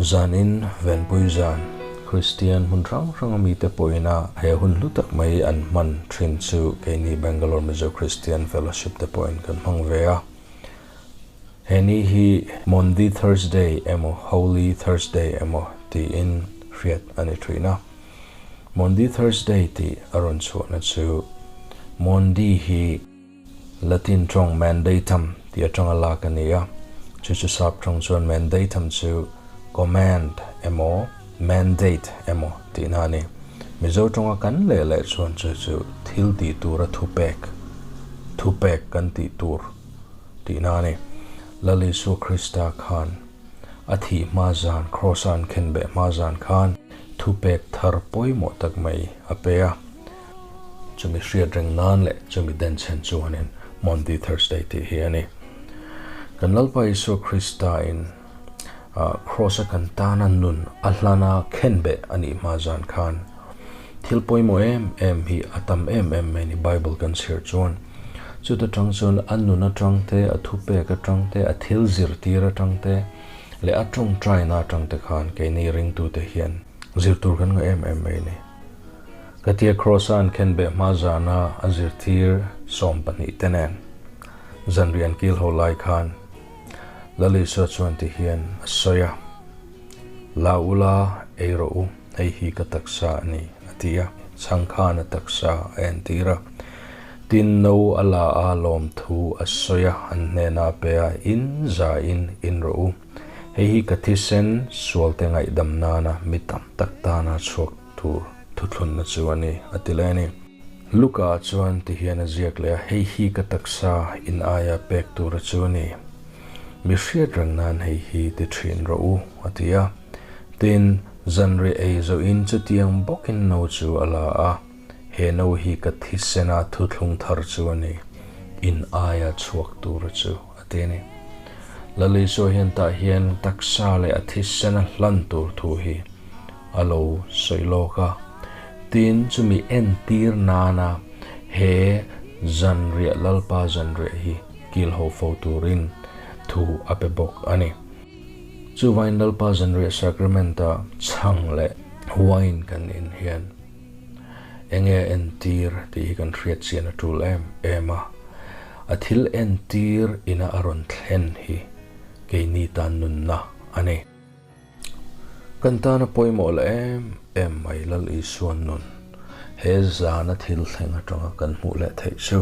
Zanin Venpui zan Kristian hmun hrang hranga mite pawhina he hun hlu tak mai an hman thin chu keini Bangalore Mizo Christian Fellowship te pawhin kan hmang ve a. He ni hi Maundy Thursday emaw Holy Thursday emaw tiin hriat a ni thin a. Maundy Thursday tih a rawn chhuahna chu Maundy hi Latin tawng mandatum tih atanga lak a ni a, chu chu sap tawng chuan mandatum chu command emaw mandate emaw tihna a ni. Mizo tawnga kan leh leh chuan chu chu thil tih tura thupek, thupek kan tih tur tihna a ni. Lal Isua Krista khan a thih hma zan, Kraws-a an khenbeh hma zan khan thupek thar pawimawh tak mai a pe a. Chumi hriat reng nan leh chumi denchhen chuanin Maundy Thursday tih hi a ni. Kan Lalpa Isua Krista-in Kraws-a kan tana nun a hlana khenbeh a nih hma zan khan thil pawimawh em em hi a tam em em mai ni Bible kan chhiar chuan. Chuta tang chuan a nun atang te, a thupek atang te, a thil zirtir atang te leh a tawngtaina atang te khan keini ringtute hian zir tur kan ngah em em mai ni. Katia Kraws-a an khenbeh hma zana a zirtir 12 te nen zanriah an kil ho lai khan Lal Isua chuan ti hian a sawi a, La ula ei rawh u, hei hi ka taksa a ni, a ti a. Chhang khan a taksa a entir a. Tin, no a la a, lawmthu a sawi a, an hnenah a pe a, In za in in rawh u. Hei hi ka thisen sualte ngaihdam nana mi tam tak tana chhuak tur thuthlunna chu a ni, a ti leh a ni. Luka chuan ti hian a ziak leh a, Hei hi ka taksa in aia pek tura chu a ni. Mi hriat reng nan hei hi ti thin rawh u, a ti a. Tin, zanriah ei zawhin chutiang bawkin no chu a la a, He no hi ka thisena thuthlung thar chu a ni, in aia chhuak tura chu, a ti a ni. Lal Isua hian tah hian taksa leh a thisena hlan tur thu hi a lo sawi lawk a. Tin, chumi entir nana he zanriah Lalpa zanriah hi kil ho fo turin thu a pe bawk a ni. Chuvain Lalpa zanriah sacrament-a chhang leh wine kan in hian enge entir tih hi kan hriat chian a tul em em a. A thil entir ina a rawn thlen hi keini tan nunna a ni. Kan tana pawimawh la em em mai Lal Isua nun he zana thil thleng atanga kan hmuh leh theih chu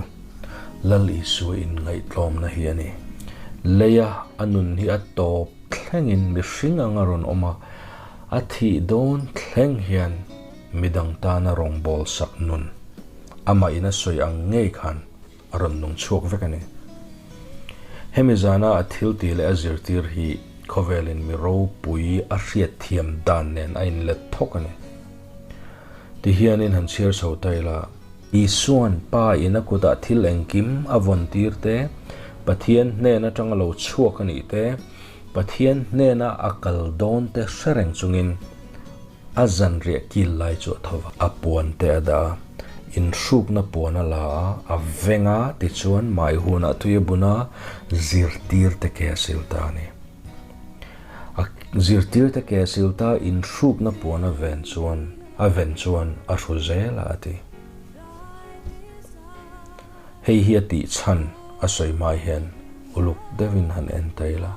Lal Isua inngaihtlawmna hi a ni. Leia a nun hi a tawp thlengin mihring anga rawn awm a, a thih dawn thleng hian midang tana rawngbâwl sak nun amah in a sawi ang ngei khan a rawn nung chhuak vek a ni. Hemi zana a thil tih leh a zirtir hi khawvelin mi ropui a hriatthiam dan nen a inlet thawk a ni. Ti hianin han chhiar chho ta ila, Isua'n Pa in a kutah thil engkim a vawn tir te, Pathian hnen atanga lo chhuak a nih te, Pathian hnena a kal dawn te hre reng chungin, A zanriah kil lai chu a tho va. A puan te a dah a, inhrukna puan a la a, a veng a, tichuan mai hunah tui a bun a, zirtir te ke a sil ta a ni. A zirtir te ke a sil ta, inhrukna puan a ven chuan, a ven chuan a hru zel a, a ti. Hei hi a tih chhan a sawi hma hian uluk deuhin han en ta ila.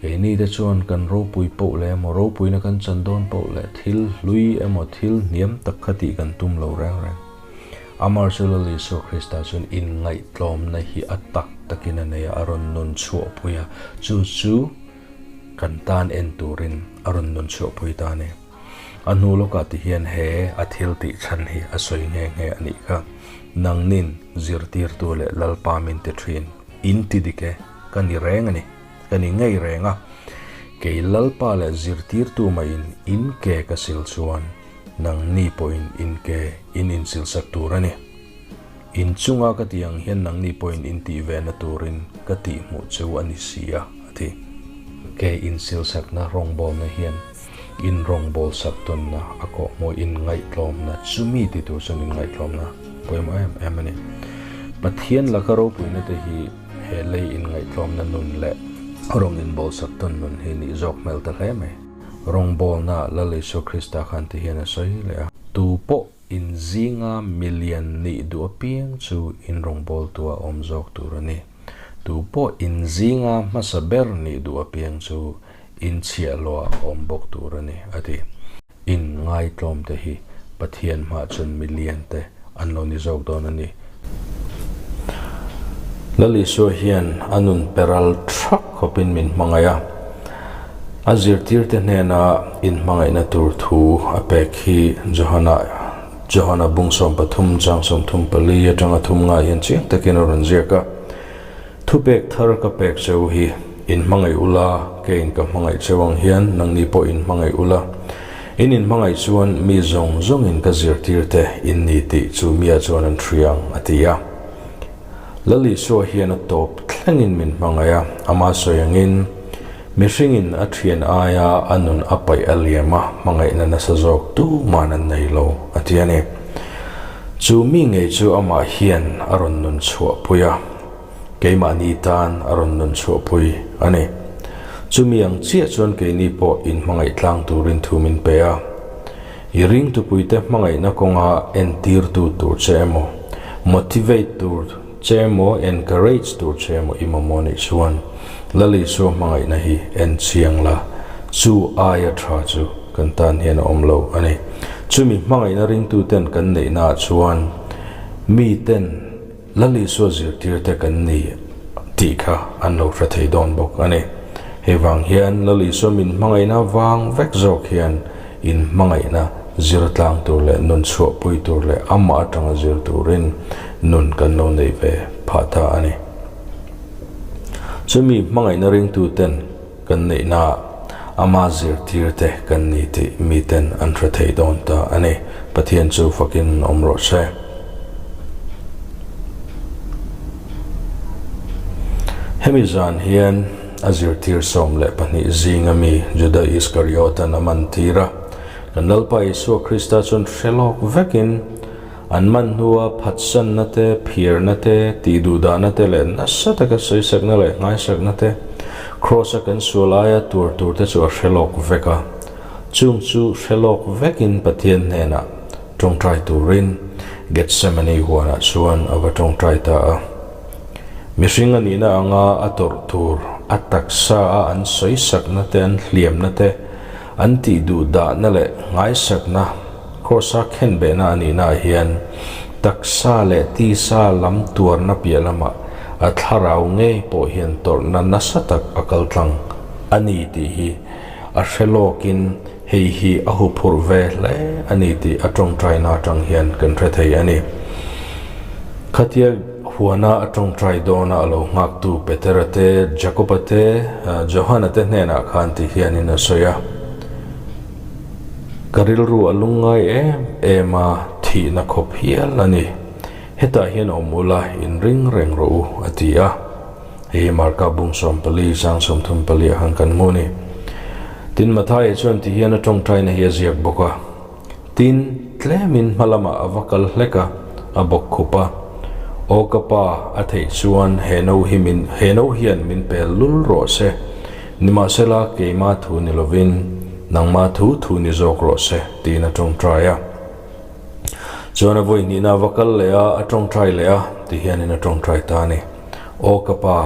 Keini te chuan kan ropui poh leh emaw, ropuina kan chan dawn poh leh thil hlui emaw thil hniam tak kha tih kan tum lo reng reng. Amar chu Lal Isua Krista chuan inngaihtlawmna hi a tak takin a nei a, a rawn nun chhuahpui a, chu chu kan tan en turin a rawn nun chhuahpui ta a ni. A hnu lawkah ti hian he a thil tih chhan hi a sawi nghe nghe a nih kha. Nangnin zirtirtu leh Lalpa min ti thin, in ti dik e. Ka ni reng a ni. Ka ni ngei reng a. Kei Lalpa leh zirtirtu maiin in ke ka sil chuan nangni pawhin in ke in insilsak tur a ni. In chunga ka tih ang hian nangni pawhin in tih vena turin ka tih hmuh cheu a ni si a, a ti. Ke insilsakna rawngbawlna hian in rawngbawlsak tawnna a kawhhmuh inngaihtlawmna chumi ti tur chuan inngaihtlawmna pawimawh em em a ni. Pathian laka ropuina te hi He lei inngaihtlawmna nun leh Rawng inbawlsak tawn nun hi nih zawk hmel ta hle mai. Rawngbawlna Lal Isua Krista khan ti hian a sawi leh a. Tu pawh in zinga milian nih duh apiang chu in rawngbawltua awm zawk tur a ni. Tu pawh in zinga hmasa ber nih duh apiang chu in chhiahhlawh ah awm bawk tur a ni, a ti. In ngaitlawm te hi Pathian hmah chuan milian te an lo ni zawk dawn a ni. Lal Isua hian a nun peral thak khawpin min hmangaih a, a zirtirte hnena inhmangaihna tur thu a pek hi Johana Johana bung 13 chang 34 atanga thum ngah hian chiang takin a rawn ziak a. Thupek thar ka pek cheu hi in hmangaih ula, keiin ka hmangaih cheu ang hian nangni pawh in hmangaih ula. In inhmangaih chuan mi zawng zawngin ka zirtir te in ni tih chu mia chuan an hria ang, a ti a. Lal Isua hian a tawp thlengin min hmangaih a, ama sawi angin, Mihringin a thian aia a nun a paih a liam a, hmangaihna nasa zawk tuman an nei lo, a ti a ni. Chu mi ngei chu amah hian a rawn nun chhuahpui a, keimahni tan a rawn nun chhuahpui a ni. Chumi ang chiah chuan keini pawh inhmangaih tlang turin thu min pe a. I ringtupuite hmangaihna kawnga entirtu tur che emaw, motivate tur che emaw, encourage tur che emaw i mamawh nih chuan Lal Isua hmangaihna hi en chiang la, chu aia tha chu kan tan hian a awm lo a ni. Chumi hmangaihna ringtuten kan neihnaah chuan miten Lal Isua zirtirte kan ni tih kha an lo hre thei dawn bawk a ni. Hei vang hian Lal Isua min hmangaihna vang vek zawk hian in hmangaihna zir tlang tur leh nun chhuahpui tur leh amah atanga zir turin nun kan lo neih ve phah ta a ni. Chumi hmangaihna ringtuten kan neihnaah ama zirtirte kan ni tih miten an hre thei dawn ta a ni. Pathian chu fakin awm rawh se. Hemi zan hian a zirtir 12 zinga mi Juda Iskariot-a'n a man tir a. Kan Lalpa Isua Krista chuan hre lawk vekin an man hnua phatsanna te, phiarna te, tihduhdahna te leh nasa taka sawisakna leh nghaisakna te, Kraws-a kan sual aia tuar tur te chu a hre lawk vek a. Chung chu hre lawk vekin Pathian hnenah tawngtai turin Gethsemane huanah chuan a va tawngtai ta a. Mihring a nihna anga a tawrh tur, a taksa a an sawisakna te, an hliamna te, an tih duh dahna leh ngaisakna, Kraws-a khenbehna a nihna ah hian taksa leh tisa lam tuarna piah lamah a thlarau ngei pawh hian tawrhna nasa tak a kaltlang a ni tih hi a hre lawkin hei hi a huphurh ve hle a ni tih a tawngtaina atang hian kan hre thei a ni. Khatia huana a tawngtai dawna a lo nghaktu Petera te, Jakoba te, Johana te hnenah khan ti hianin a sawi a, Ka rilru a lungngai em em a, thihna khawp hial a ni. Hetah hian awm ula, inring reng rawh u, a ti a. Hei hi Marka bung 14, sang 34 ah khan kan hmu a ni. Tin, Mathaia chuan ti hian a tawngtaina hi a ziak bawk a. Tin, tlemin hma lamah a va kal hlek a, a bawk khup a. Aw ka pa, a theih chuan he no hi min, he no hian min pel lul rawh se. Nimahsela, keima thu ni lovin, nangma thu thu ni zawk rawh se, tiin a tawngtai a. Chuan a vawi hnihna a va kal leh a, a tawngtai leh a, ti hianin a tawngtai ta a ni. Aw ka pa,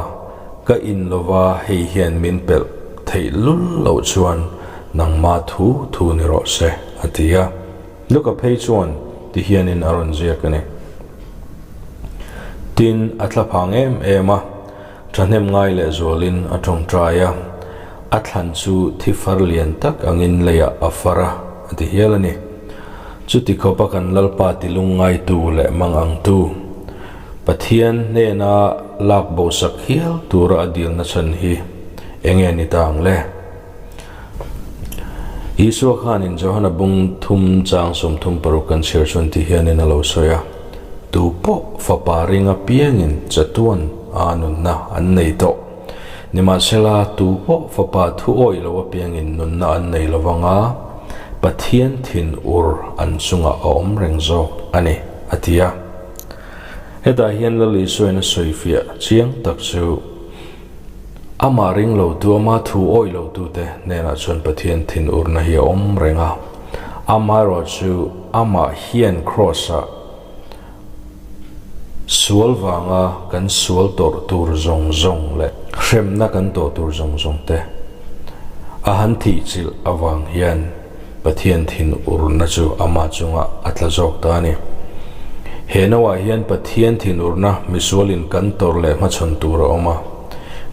ka in lova hei hian min pelh theih lul loh chuan nangma thu thu ni rawh se, a ti a. Luka phei chuan ti hianin a rawn ziak a ni. Tin, a tla phang em em a, thahnem ngai leh zualin a tawngtai a, a thlan chu thi far lian tak angin leiah a far a, a ti hial a ni. Chuti khawpa kan Lalpa ti lungngaitu leh mang angtu, Pathian hnena lak bosak hial tura a dilna chhan hi eng nge ni ta ang le? Isua khanin Johana bung thum chang 36 kan chhiar chuan ti hianin a lo sawi a, Tu pawh fapa ring apiangin chatuan a nunna an nei tawh. Nimahsela, tu pawh fapa thu awih lo apiangin nunna an nei lo vanga, Pathian thin ur an chungah a awm reng zawk a ni, a ti a. Hetah hian Lal Isuain a sawifiah chiang tak chu. Amah ring lo tu, ama thu awih lo tute hnenah chuan Pathian thinurna hi a awm reng a. Amaherawhchu amah hian Kraws-ah sual vanga kan sual tawrh tur zawng zawng leh hremna kan tawh tur zawng zawng te a han thihchilh avang hian Pathian thinurna chu ama chungah a tla zawk ta a ni. He noah hian Pathian thinurna misualin kan tawrh leh hmachhawn tur a awm a.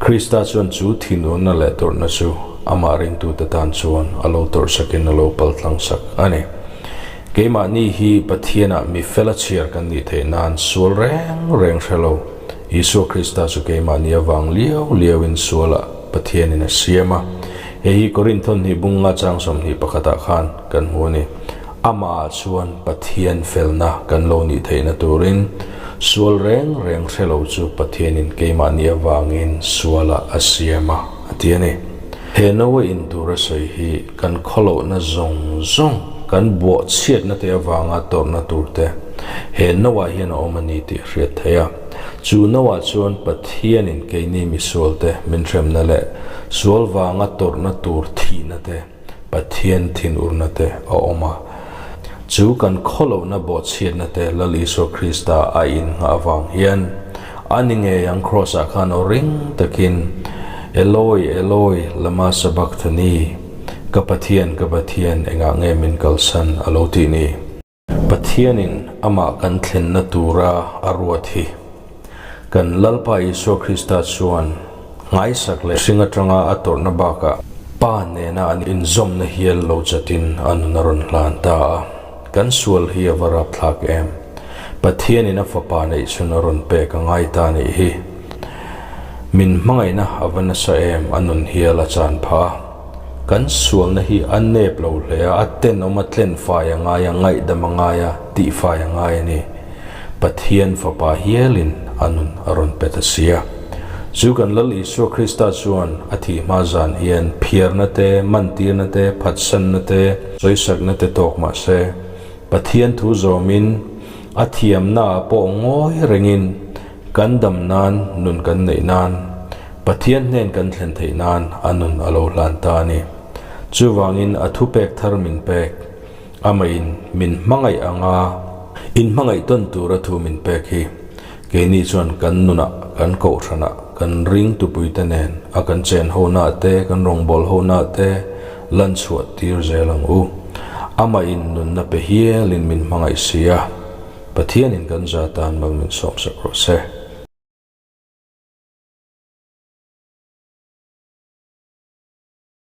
Krista chuan chu thinurna leh tawrhna chu amah ringtute tan chuan a lo tawrhsakin a lo paltlangsak a ni. Keimahni hi Pathianah mi fela chhiar kan nih theih nan sual reng reng hre lo. Isua Krista chu keimahni avang liau liauin sualah Pathianin a siam a. Hei hi Korinthon hnih bunga chang 21 ah khan kan hmu a ni. Amahah chuan Pathian felna kan lo nih theihna turin sual reng reng hre lo chu Pathianin keimahni avangin sualah a siam a, a ti a ni. He Noa in tura sawi hi kan khawlohna zawng zawng, kan buah chhiatna te avanga tawrhna tur te he Noah hian a awm a ni tih a hriat theih a. Chu Noah chuan Pathianin keini misualte min hremna leh sual vanga tawrhna tur thihna te, Pathian thinurna te a awm a. Chu kan khawlohna bawhchhiatna te Lal Isua Krista a innghah avang hian a ni ngei ang Kraws-ah khan aw ring takin, Eloi, Eloi, lama sabachthani? Ka Pathian, ka Pathian, engah nge min kalsan? a lo tih ni. Pathianin amah kan thlenna tura a ruat hi kan Lalpa Isua Krista chuan nghaisak leh hring atanga a tawrhna bakah Pa nena an inzawmna hial lo chatin a nun a rawn hlan ta a. Kan sual hi a va rapthlak em? Pathianin a fapa neih chhun a rawn pek a ngai ta nih hi. Min hmangaihna a va nasa em a nun hial a chan phah a. Kan sualna hi a nep lo hle a, a tenawm a tlen fai a ngai a, ngaihdam a ngai a, tihfai a ngai a ni. Pathian fapa hialin a nun a rawn pe ta si a. Chu kan Lal Isua Krista chuan a thih hma zan hian phiarna te, mantirna te, phatsanna te, sawisakna te tawk mah se, Pathian thu zawmin a thiamnaah pawh ngawi rengin kan dam nan nun kan neih nan, Pathian hnen kan thlen theih nan a nun a lo hlan ta a ni. Chuvangin a thupek thar min pek. Amahin min hmangaih anga inhmangaih tawn tura thu min pek hi keini chuan kan nunah, kan kohhranah, kan ring tupuite nen a kan chen honaah te, kan rawngbâwl honaah te lan chhuah tir zel ang u. Amahin nunna pe hialin min hmangaih si a, Pathianin kan za tan mal min sawmsak rawh se.